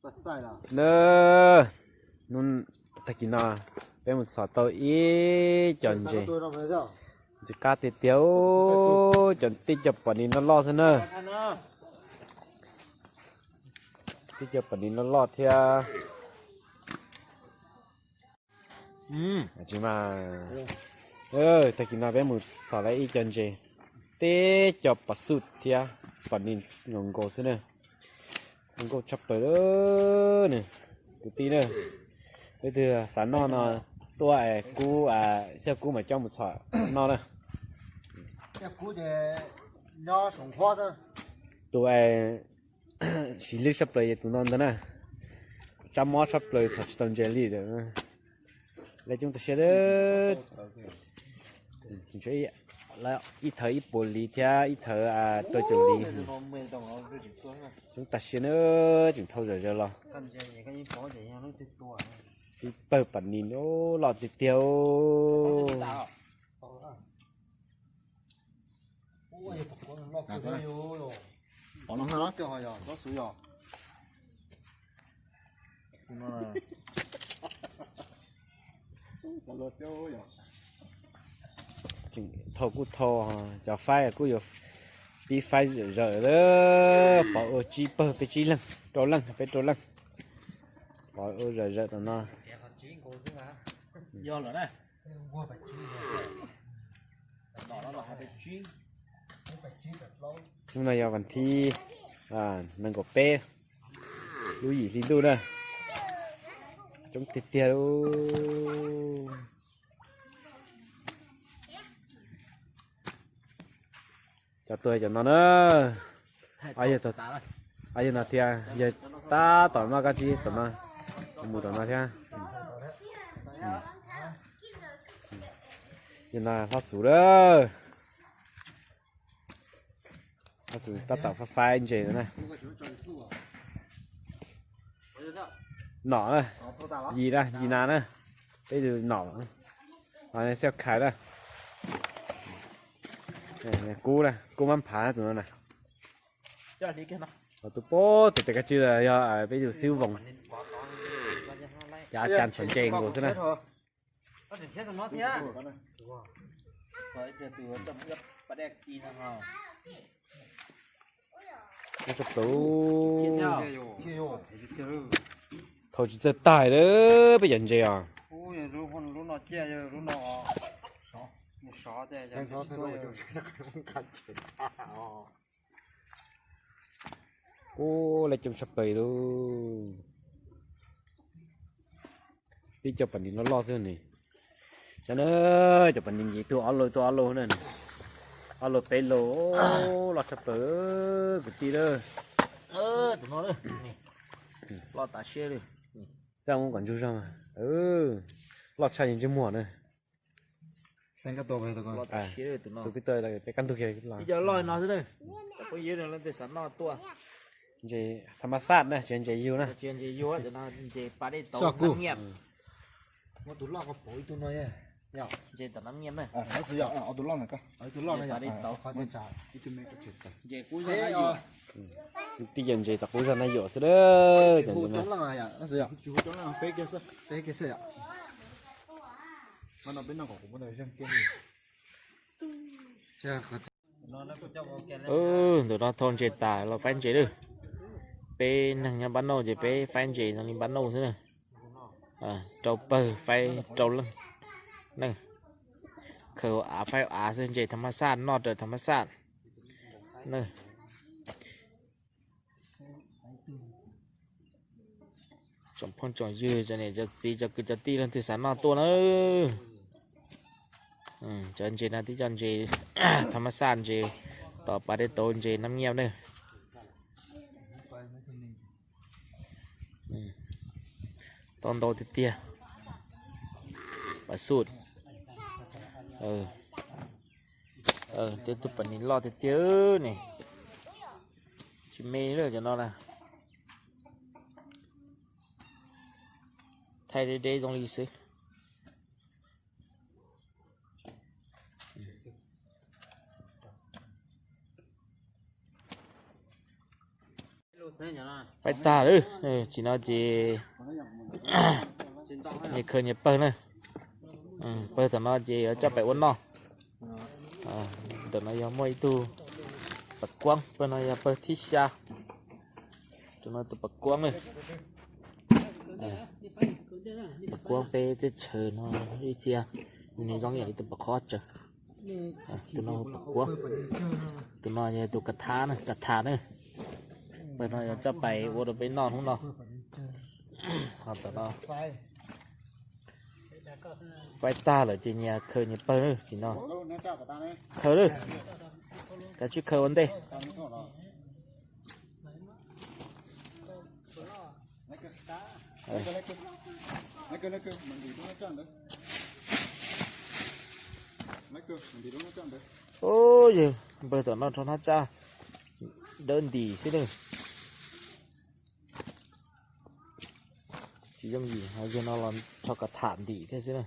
Na, hnub tag kis no peb mus txhom tau ib co ntses ntxim qab tiag tiag, cov tib co pom nis loj loj xwb na. Tib co pom nis loj loj thiab. Tag kis no peb mus txhom tau ib co ntses, tib co pom xub thiab pom nis nkaus nkaus xwb na. Zoo nkauj tshaj plaws lawm kwv tij na. Leej twg xav noj no tuaj es kub, xyaj kub mas coj mus txhom noj na. Tus siv lwj tshaj plaws yog tus no ntag na. Tsab mob tshaj plaws txhom tsis tau ntses li lawm. Lawv coob tas siab, ib thawv ib puas li thiab ib thawv rau caum li. Coob tas siab na, tseem thau zom zaws los. Tib pawg pom nis loj tiag tiag. Thau kuj thau, cov faib kuj yuav pib faib zawm zawm lawm, pov ua tsib pawg, peb tsib leeg, rau leej, peb rau leej, pov ua zawm zawm tom no. Hnub no yog vas thib nees nkaum peb lub yim hli ntuj na. Coob tiag tiag. Cov tuaj cov no na. Yog no thiab, yog tab tom no koj tsis tom no, mus tom no thiab. Yog no hlob Xus lawm. Hlob Xus tab tom faib faib ntses na. Nom na, yim na, yim nas na, peb tus nom, xyaj khais na. Kub na, kub mab phav tus no na. Tus pem tes koj tsis yog peb tus xib voos, cas cas txhom ntses nkaus xwb na. Thau tsis txawj tag lawm peb cov ntses os. Ub, lawv coob tshaj plaws lauj. Peb cov pom nis loj loj xwb ne. Saib na, cov pom nis nce tuaj ob lub tuaj ob lub na, ob lub peb lub, loj tshaj plaws kwv tij lauj. Loj tas siab li. Txaj muab kom ntsoog zog mas, loj tshaj yus ntsej muag na. Tus pib tau peb kaj ntug kiag los. Ntses tham mas xaj na, tsis ntses yug na. Ntses pa dej tauv, ntses tom nab nyiaj na. Tij yog ntses tom qub zog Naj Yuam xwb lauj. Ntawm no thau ntses tas los faib ntses lawm. Peb neeg nyob npab nauj ces peb faib ntses no li npab nauj xwb na. Rau pawg faib rau leej. Khaws hauv av faib hauv av xwb, ntses tham mas xaj, noj raws tham mas xaj na. Tsoom phooj tsoom ywg, cov niam cov txiv, cov kwv cov tij leej twg xav noj tuaj na. Cov ntses no tib co ntses tham mas xaj, ntses tom pas dej tauv, ntses nab nyiaj na. Tau ntau tiag tiag. Pas xub. Tej tug pom nis loj tiag tiag ne. Tsis me lawm cov no na. Thaij deb deb zoo li xwb. Faib tag lawm, tsim no ces nyias khaws nyias pawg na. Pawg tom no ces yuav coj pem ua noj. Ntawm no yog muaj ib tug pas kuab, pawg no yog pawg thib xya. Tus no tus pas kuab na. Pas kuab peb teb chaws no ib txhia, nws zoo yam li tus pas qhob tsawv. Tus no pas kuab, tus no yog tus ka tha na, ka tha na. Pawg no yog coj pais ua rau peb noj hnub no. Ho tom no faib tag lawm ces nyias khaws nyias pawg na, tsim no khaws lawm. Kav tsij khaws ua ntej. Ub, yawg npawg tom no rho hnab tsaj dawb ntis xwb na. Tsis yooj yim, yawg no los rho ka tham ntim thiab xwb na.